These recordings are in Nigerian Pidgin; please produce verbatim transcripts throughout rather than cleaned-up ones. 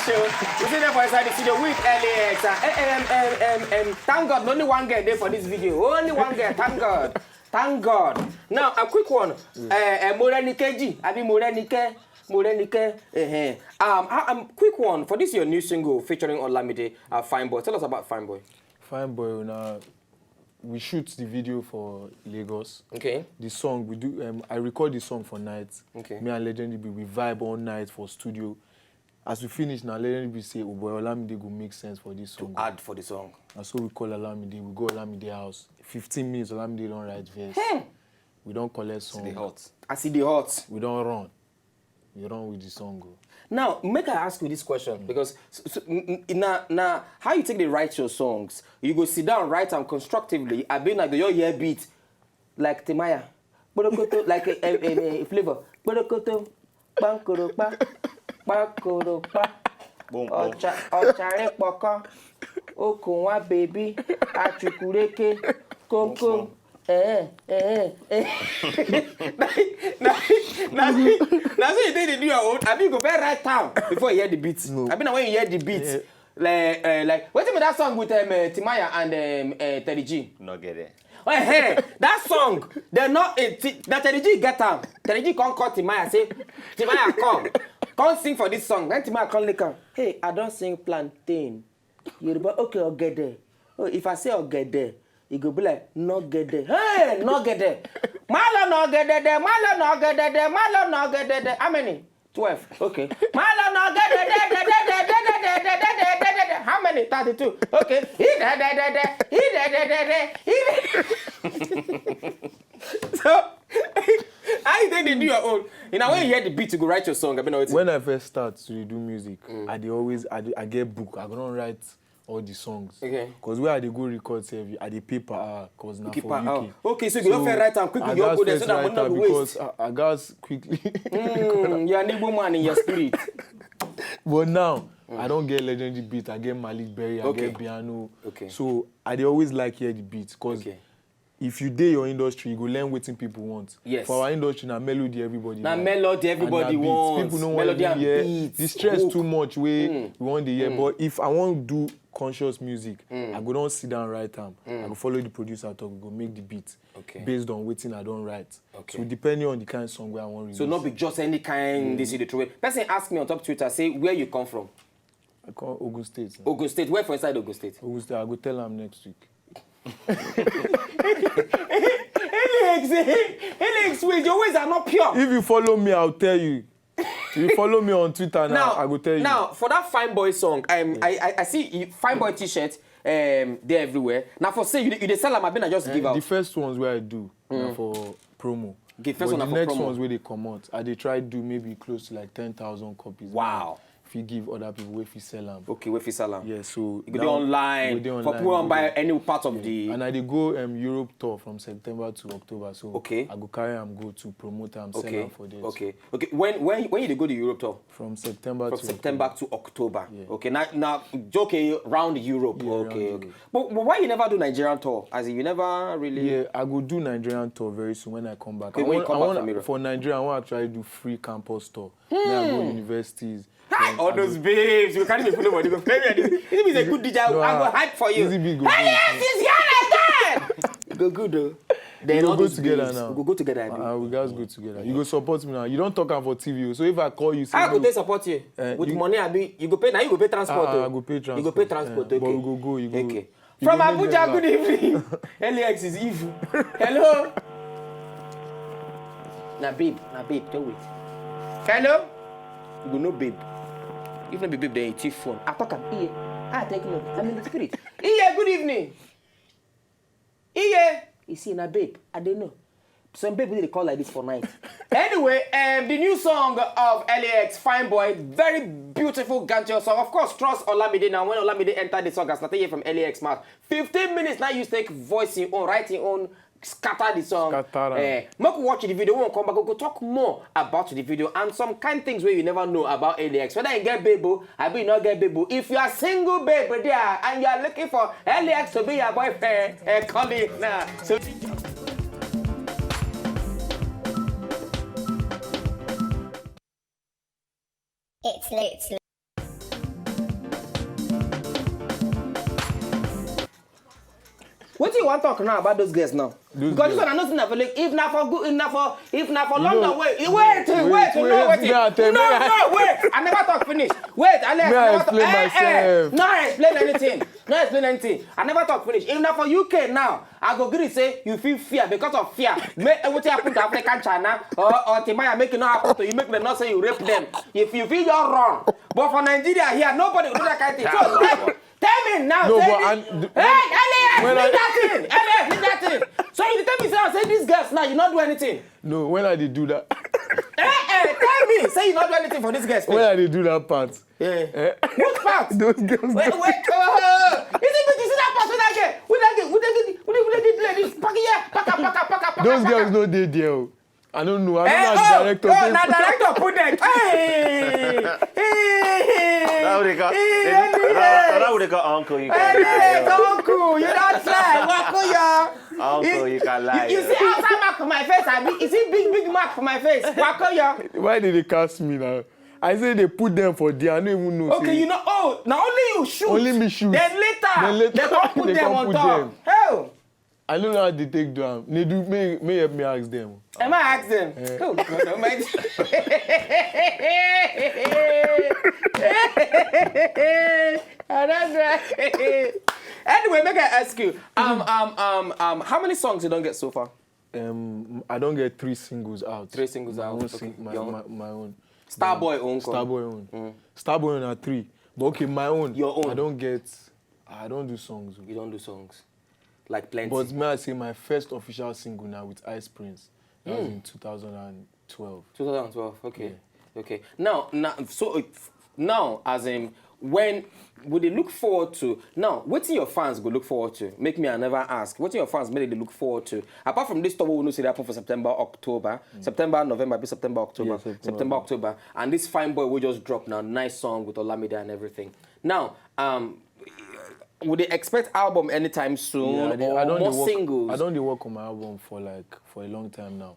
We see them for inside the studio with L A X. Uh, eh, em, em, em, em. Thank God, only one girl there for this video. Only one girl. Thank God. Thank God. Now, a quick one. Uh, uh, Morenikeji, abi Morenike, Morenike. Uh-huh. Um, uh, um, quick one for this your new single featuring Olamide, uh, Fine Boy. Tell us about Fine Boy. Fine Boy, now we shoot the video for Lagos. Okay. The song we do, um, I record the song for night. Okay. Me and Legend B, we vibe all night for studio. As we finish now, Legend B say, "Oh boy, Olamide go make sense for this song." Add for the song. And so we call Olamide, we go Olamide house. Fifteen minutes, Olamide don write verse. We don collect song. They hot. As e dey hot. We don run. We run with the song. Oh. Now, make I ask you this question because so, so, n- n- na na how you take dey write your songs? You go sit down, write am constructively. Abi na go your hear beat like Timaya, kporokoto like a, a, a, a flavor, kporokoto, kpankoropa, kpankoropa, Boom, boom. ọcha ọchara kpọkọ, okunwa baby, achukwureke, koko. Eh, eh, eh. na, na, na, na so you take dey do your own. Abi you go first write am before you hear the beat. No. Abi na when you hear the beat. Like, uh, like, wetin be that song with um, uh, Timaya and um, uh, Teddy G? No get it. Oh, hey, that song, they not uh, T- that Teddy G get am. Teddy G come call Timaya say, Timaya come, come sing for this song. Then Timaya come lick am. Hey, I don sing plantain. Yoruba, okay, ogede. Oh, if I say ogede, e go be like no gede. Hey, no gede. Malo no gede de, malo no gede de, malo no gede de. How many? Twelve. Okay. Malo no gede de de de de de de de de de de de de de. How many? Thirty-two. Okay. He de de de de. He de de de de. He de. So, how you take dey do your own? You know, when you hear the beat, you go write your song. I mean, it's When I first start to do music, I dey always I, dey, I get book. I go don write all the songs. Okay. Cause where I dey go record sef, I dey pay per hour. Cause na Keep for am U K. out. Okay, so you go first write am quick, I you go gats there so first that write money no am go because waste. I, I gats quickly. Mm, you're an Igbo man in your spirit. But now I don get legendary beat. I get Malik Berry. I Okay. Get piano. Okay. So I dey always like hear the beat cause Okay. if you dey your industry, you go learn wetin people want. Yes. For our industry, na melody everybody. Na like. melody And everybody na beat. wants. People no Melody wan and hear beats, the stress hook. Too much wey we wan dey hear. But if I wan do conscious music, I go don sit down write am. I go follow the producer talk. We go make the beat Okay. based on wetin I don write. Okay. So depending on the kind of song wey I wan release. So not be just any kind this you dey throw away. Person ask me on top Twitter, say where you come from. I come Ogun State. Now. Ogun State. Where for inside Ogun State? Ogun State. I go tell am next week. Alex, Alex, wait, your ways are not pure. If you follow me, I'll tell you. If you follow me on Twitter now, I go tell you. Now, for that Fine Boy song, um, I, I I see you- Fine Boy T-shirt, um, they're everywhere. Now for say you, you dey sell am, I been I just give Eh, out. The first ones where I do na for promo. The first But one the na for next promo. Ones where they come out, I dey try do maybe close to like ten thousand copies. Wow. If you give other people, if you sell them. Okay, where you sell am? Yeah, so You go that dey one- online you go dey for online, people who you buy go- any part of the. And I dey go um, Europe tour from September to October. So Okay. I go carry am go to promote am, sell Okay. am for there. Okay. Okay. When when when you dey go to Europe tour? From September From to September October. To October. Yeah. Okay. Now now okay round Europe. Yeah, Okay. round Okay. Europe. But, but why you never do Nigerian tour? As in you never really. Yeah, I go do Nigerian tour very soon when I come back. Okay, I when you want, come I back want, from Europe. For Nigeria, I want to try do free campus tour. Then I go universities. Hi, then all I those go- babes, you can't even follow body. Go play me. This is a good D J. I No, I go ah, hype for you. Easy B go Hey, do yes, it. it's here again. Go good though. Then We go all go those together babes, now. We go go together. Abi. Uh, we guys go together. You go support me now. You don't talk am for T V. So if I call you, say How no. could they support you? Eh, With you- money, abi you go pay. Now you go pay transport. Ah, Oh. I go pay transport. You go pay transport. Eh, Okay. But we go go. You go. Okay. You From go make Abuja, them good laugh. Evening. L A X is evil. Hello. Na babe, na babe, don't wait. Hello. You go no babe. If not be babe, then you thief phone. I talk am. Iye. I take no. I'm in the spirit. Iye, good evening. Iye. You see, na babe. I don't know. Some babe wey dey call like this for night. Anyway, um, the new song of L A X, Fine Boy, very beautiful ganjo song. Of course, trust Olamide now. When Olamide enter the song, as I hear from L A X mouth, fifteen minutes now you take voice your own, write your own, scatter the song. Scatter am. Eh, make we watch the video. When we come back, we go talk more about the video and some kind things where you never know about L A X. Whether you get babe, I be not get babe. If you are single babe there and you are looking for L A X to be your boyfriend, eh, call me now. So It's lit. Wetin you wan talk now about those girls now? Because this one I know say na for Lagos. If na for good, if na for, if na for London, wait, wait, wait, wait, no, wait, wait, no, wait, no, wait. I never talk finish. Wait, Alex, I never talk. Eh, eh, no explain anything. No explain anything. I never talk finish. If na for U K now, I go gree say you feel fear because of fear. Make wetin happen to African China or, or Timaya make e no happen to you, make dem no say you rape dem. If you feel, just run. But for Nigeria here, nobody go do that kind thing. So, tell me now. No, but hey, L A S, leave that thing. L A S, leave that thing. So you tell me say, say these girls now, you no do anything. No, when I dey do that. Eh, eh, tell me say you no do anything for these girls. When I dey do that part. Yeah. Eh? Which part? Those girls. Wait, wait. Oh, is it because you see that part with that girl? With that girl, with that girl, with that girl, with that girl, this pack here, pack up, pack up, pack up, pack up. Those girls no dey there. I don't know. I don't know how the director. Oh, na director put them. Hey, hey, hey. That would they call, that would they call uncle. You can lie. Uncle, you don't try. Wako yo. Uncle, you can lie. You see outside mark for my face? I be, you see big, big mark for my face? Wako yo. Why did they cast me now? I say they put them for there. I don't even know. Okay, you know. Oh, now only you shoot. Only me shoot. Then later, then later they come put them on top. Hell. I don't know how they take do am. They do, may, may help me ask them. Am I ask them? Eh. Oh, God Almighty. I don't know. Anyway, make I ask you. Um, um, um, um, how many songs you don't get so far? Um, I don't get three singles out. Three singles out. My own. Starboy own. Starboy own. Starboy own are three. But okay, my own. Your own. I don't get. I don't do songs. You don't do songs. Like plenty. But may I say my first official single now with Ice Prince. That was in two thousand and twelve. Two thousand and twelve, okay. Yeah. Okay. Now, now, so uh, now, as in, when would they look forward to? Now, wetin your fans go look forward to? Make me, I never ask. Wetin your fans make they look forward to? Apart from this tour, we know say they happen for September, October, September, November, be September, October, yeah, September, October, and this Fine Boy we just drop now, nice song with Olamide and everything. Now, um, would they expect album anytime soon or more singles? I don't dey work on my album for like for a long time now.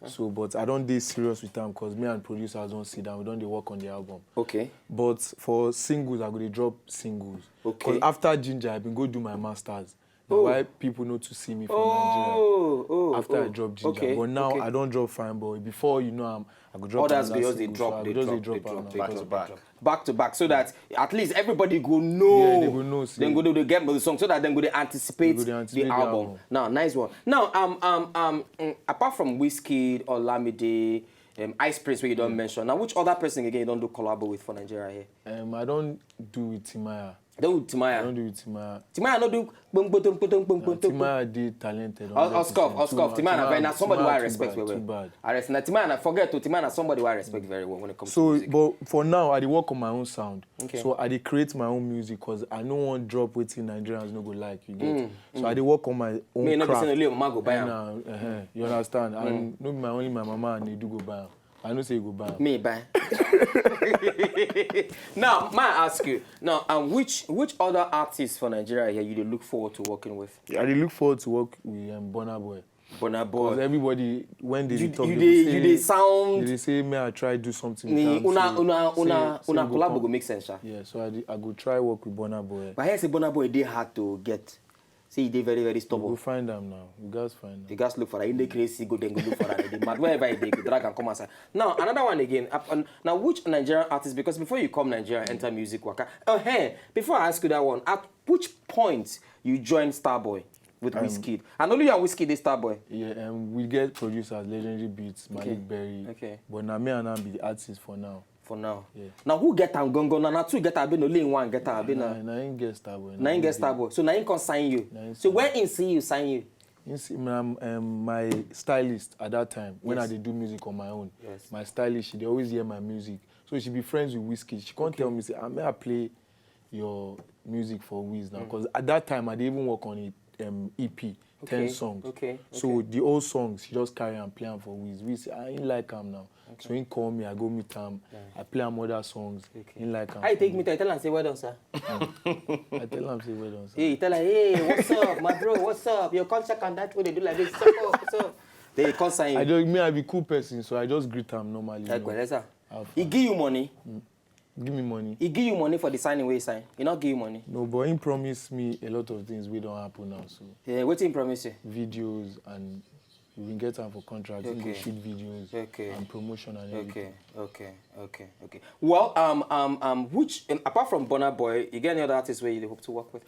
So, but I don't dey serious with am 'cause me and producers don sit down. We don dey work on the album. Okay. But for singles, I go dey drop singles. Okay. 'Cause after Ginger, I been go do my masters. Na why people no too see me for Nigeria. Oh, oh, after I drop Ginger. Okay, but now I don drop Fine Boy. Before you know am, I go drop. Others go just dey drop, dey drop, dey drop, dey drop, back to back. Back to back, so that at least everybody go know. Yeah, they go know. Then go do the get the song so that then go dey anticipate the album. Now, nice one. Now, um, um, um, mm, apart from Wizkid, Olamide, um, Ice Prince, wey you don mention. Now, which other person again you don do collabo with for Nigeria here? Um, I don do with Timaya. Don do with Timaya. I don do with Timaya. Timaya no do boom, boom, boom, boom, boom, boom. Timaya dey talented. Oscoff, Oscoff. Timaya na somebody wey I respect well well. I respect. Na Timaya na forget to Timaya na somebody wey I respect very well when it comes to music. So, but for now, I dey work on my own sound. Okay. So I dey create my own music 'cause I no wan drop wetin Nigerians no go like. You get? So I dey work on my own craft. Me no be say only your mama go buy am. You understand? And no be my only my mama and Edu go buy am. I know say you go buy am. Me buy. Now, may I ask you now, um, which which other artists for Nigeria here you dey look forward to working with? Yeah, I dey look forward to work with um, Burna Boy. Burna Boy. 'Cause everybody when they talk, you dey sound. They say may I try do something with am. Una una una una collabo go make sense, sha. Yeah, so I, dey, I go try work with Burna Boy. But I hear say Burna Boy dey hard to get. Say e dey very very stubborn. We go find am now. We gats find am. You gats look for am. You dey crazy, go then go look for am. You dey mad. Wherever you dey, go drag am come outside. Now another one again. Now which Nigerian artist? Because before you come Nigeria, enter music waka. Oh hey, before I ask you that one, at which point you join Starboy with Wizkid? And only you and Wizkid dey Starboy. Yeah, um, we get producers, Legendary Beats, Malik Berry. Okay. But na me and am be the artist for now. For now. Yeah. Now who get am gangan? Na na two get am, abi na only one get am, abi na? Na him get Starboy. Na him get Starboy. So na him come sign you. So when him see you, sign you? Him see, um, um, my stylist at that time, when I dey do music on my own, my stylist, she dey always hear my music. So she be friends with Wizkid. She come tell me say, "Ah, may I play your music for Wiz now?" 'Cause at that time, I dey even work on a um, E P, ten songs. Okay. So the old songs, she just carry and play am for Wiz. Wiz say, "Ah, he like am now." So he call me, I go meet am. I play am other songs. He like am. How you take meet am? You tell am say, "Well done, sir." I tell am say, "Well done, sir." Hey, you tell am, "Hey, what's up, my bro? What's up? Your contract and that way they do like this. What's up? What's up?" They come sign you. I just, me, I be cool person, so I just greet am normally. Like, well, sir. He give you money. Give me money. He give you money for the signing wey he sign. He not give you money. No, but he promised me a lot of things wey don happen now. So Yeah, wetin he promise you? Videos and we bin get am for contract. He go Okay. shoot videos Okay. and promotion and everything. Okay, okay, okay, okay. Well, um, um, um, which um, apart from Burna Boy, you get any other artist where you hope to work with?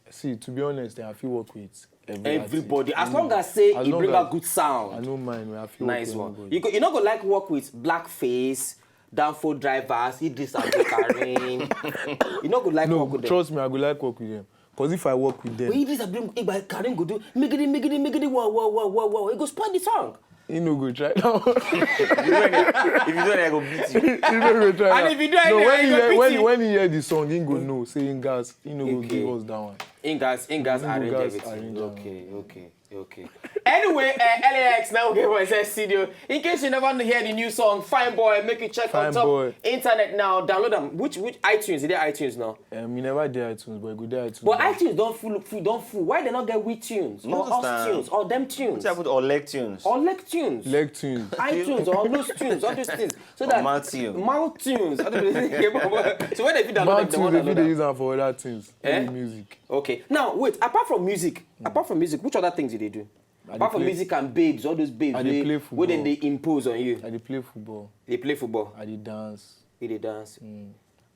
See, to be honest, eh, I fit work with every Everybody, artist. as long as say As e long bring as- a good sound. I no mind. I fit Nice work one. with anybody. You go, you no go like work with Blackface, Danfo Drivers, Idris Abdulkarim. You no go like No, work with them. Trust me, I go like work with them. Cause if I work with them, But Idris Abdulkarim go do migidi migidi migidi wow wow wow wow wow. It go spoil the song. He no go try that one. If you do it, I go beat you. He no go try And that. if you do No, anything, when he he go hear, beat when, you. When he hear the song, he go know. Say in gas, he no go Okay. Give us that one. Ingas, Ingas Ingo arrange Gas everything. arrange am. Okay, okay, okay. Anyway, uh, L A X now get for inside studio. In case you never hear the new song, Fine Boy, make you check on Fine top Boy. internet now. Download them. Which which iTunes? Is there iTunes now? Um, you never did iTunes, but you go there iTunes. But now. iTunes don't full full don't full. Why they not get we tunes? No Or us understand. Tunes? Or them tunes? What's happened to Oleg tunes? Or leg tunes? Leg tunes. iTunes or those tunes, all those things. So Or that Mouth Tune. Mouth tunes. All those things. So when they fit download Mouth them, they tunes, want if they download. use am for other things, Eh? eh? Music. Okay. Now wait. Apart from music, apart from music, which other things did they do? I Apart dey from play- music and babes, all those babes, I dey they, play where then football. They impose on you. I dey play football. They play football. I dey dance. You dey dance.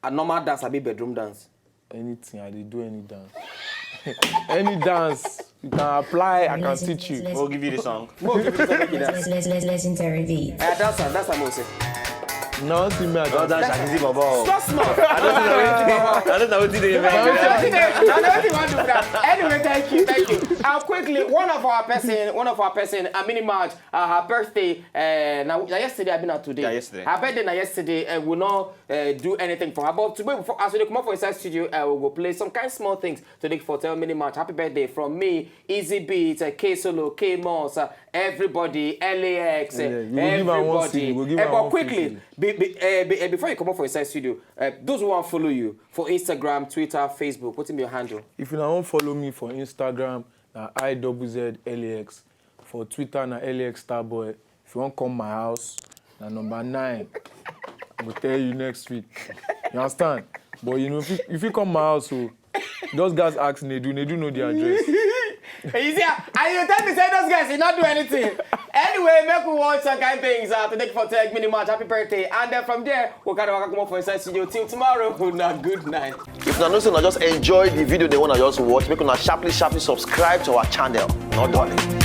A normal dance, I be bedroom dance. Anything, I dey do any dance. Any dance you can apply, I can teach you. We'll give you the song. Mo give you something dance. Legendary beat. Eh, dance am, dance am, mo say. Now see me, I Oh, dance. that's Shakiti Bobo. Stop small. I don't know what I don't know what they I know wetin I wan do with that. Anyway, thank you, thank you. Uh, quickly, one of our person, one of our person, Amini March, uh, her birthday, uh, now, now yesterday, I been out today. Yeah, yesterday. Her birthday now yesterday, uh, we no uh, do anything for her. But today, before, as we come up for inside studio, uh, we go play some kind small things today for tell Mini March. Happy birthday from me, Easy Beat, uh, K Solo, K Moss, uh, everybody, L A X, uh, Yeah, we go give her one everybody. C D, we go give Eh, her but one quickly, C D. be, be, uh, be, uh, before you come up for inside studio, uh, those who want follow you for Instagram, Twitter, Facebook, what's in your handle? If you don't follow me for Instagram, na I double Z L A X. For Twitter, na L A X Starboy. If you want come my house, na number nine. I go tell you next week. You understand? But you know, if you, if you come my house, so those guys ask Nedu, Nedu know the address. You see, and you tell me say those guys did not do anything. Anyway, make we watch some kind things uh, to take for take Mini March. Happy birthday. And then from there, we'll kind of come up for inside studio till tomorrow. Now, good night. If una know say una just enjoy the video they wanna just watch, make una sharply sharply subscribe to our channel. No darling.